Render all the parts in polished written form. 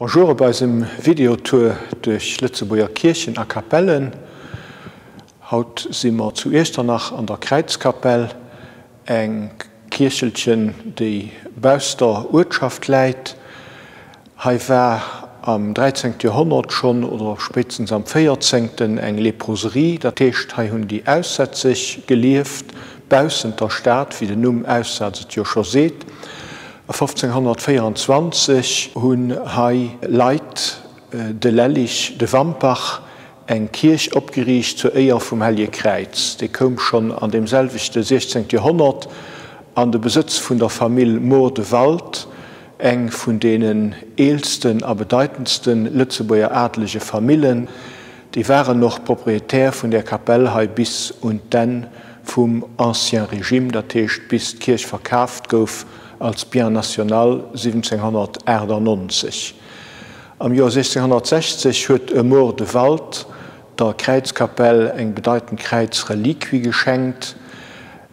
Bonjour op eisem Videotour duerch Lëtzebuerger Kierchen a Kapellen. Haut si mer zu Iechternach an der Kräizkapell, eng Kierchelchen déi bausst der Uertschaft läit. Hei war am 13. Joerhonnert schonn, oder spéitstens am 14. Eng Leproserie, dat heescht hei hunn déi Aussätzeg gelieft, baussent der Stad, wéi den Numm Aussaz et jo scho seet. 1524 hunn hei Leit, de Lellig, de Wampach, eng Kierch opgeriicht zur Éier vum Hellje Kräiz. Déi koum schonn an deem selwechte 16. Joerhonnert an de Besëtz vun der Famill Mohr de Wald, eng vun deenen eelsten a bedeitendste Lëtzebuerger adelege Famillen. Déi waren och Proprietär vun där Kapell hei bis un d'Enn vum Ancien Régime, dat heescht bis d'Kierch verkaaft gouf als Bien national 1798. Am Joer 1660 huet e Mohr de Wald der Kräizkapell eng bedeitend Kräizreliquie geschenkt.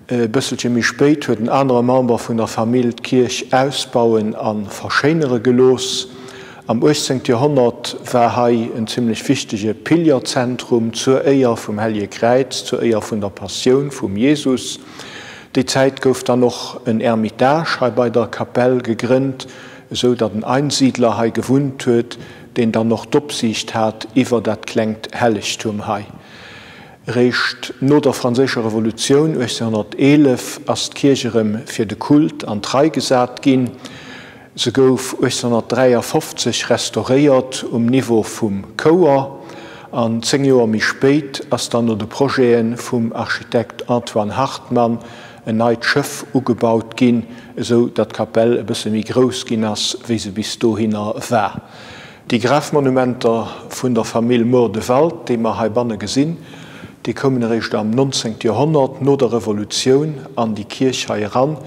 E bësselche méi spéit huet en anere Member vun der Famill d'Kierch ausbauen a verschéinere gelooss. Am 18. Joerhonnert war hei en zimmlech wichtege Pilgerzentrum zur Éier vum Hellje Kräiz, zur Éier vun der Passioun vum Jesus. Déi Zäit gouf dann och en Ermitage hei bei der Kapell gegrënnt, esou datt en Einsiedler hei gewunnt huet, deen dann och d'Opsiicht hat iwwer dat klengt Hellegtum hei. Eréischt no der Franséischer Revolutioun 1811 ass d'Kierch erëm fir de Kult an d'Rei gesat ginn. Se gouf 1853 restauréiert um Niveau vum Chouer an 10 Joer méi spéit ass dann no de Projete vum Architekt Antoine Hartmann en neit Schëff ugebaut ginn, esou datt d'Kapell e bësse méi grouss ginn ass, wéi se bis dohinner war. Déi Grafmonumenter vun der Famill Mohr-de Wald, déi mer heibanne gesinn, déi koumen eréischt am 19. Joerhonnert, no der Revolutioun, an déi Kierch hei eran.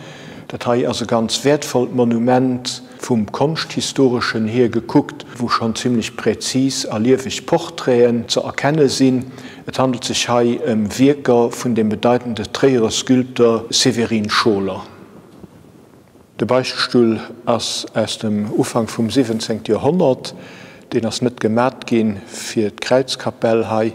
Dat hei ass e ganz wäertvollt Monument, vum Konschthistoreschen hier gekuckt, wou schonn zimlech präzis a lieweg Portraiten ze erkenne sinn. Et handelt sech hei ëm Wierker vun dem bedeitende Tréierer Sculpteur Severin Scholer. De Beichtstull ass aus dem Ufank vum 17. Joerhonnert. Deen ass net gemat gi fir d'Kräizkapell hei,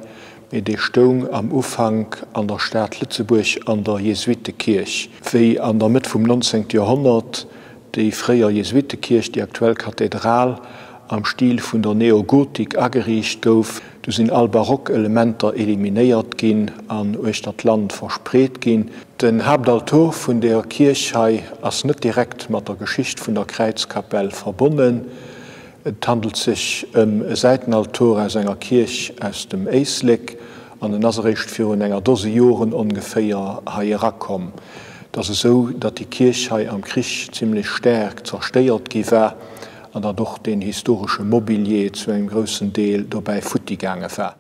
mee dee stoung am Ufank an der Stad Lëtzebuerg an der Jesuittekierch. Wéi an der Mëtt vum 19. Joerhonnert déi fréier Jesuittekierch, déi aktuell Kathedral, am Stil vun der Neogotik ageriicht gouf, du sinn all barock Elementer eliminéiert ginn an uechter d'Land verspreet ginn. Den Haaptaltor vun der Kierch hei ass net direkt mat der Geschicht vun der Kräizkapell verbonnen. Et handelt sech ëm e Säitenaltor aus enger Kierch aus dem Éislek an en ass eréischt virun enger Dose Joren ongeféier hei erakomm. Et ass esou, datt déi Kierch hei am Krich zimmlech staark zerstéiert gi war an datt och deen historesche Mobilier zu engem groussen Deel dobäi futti gaange war.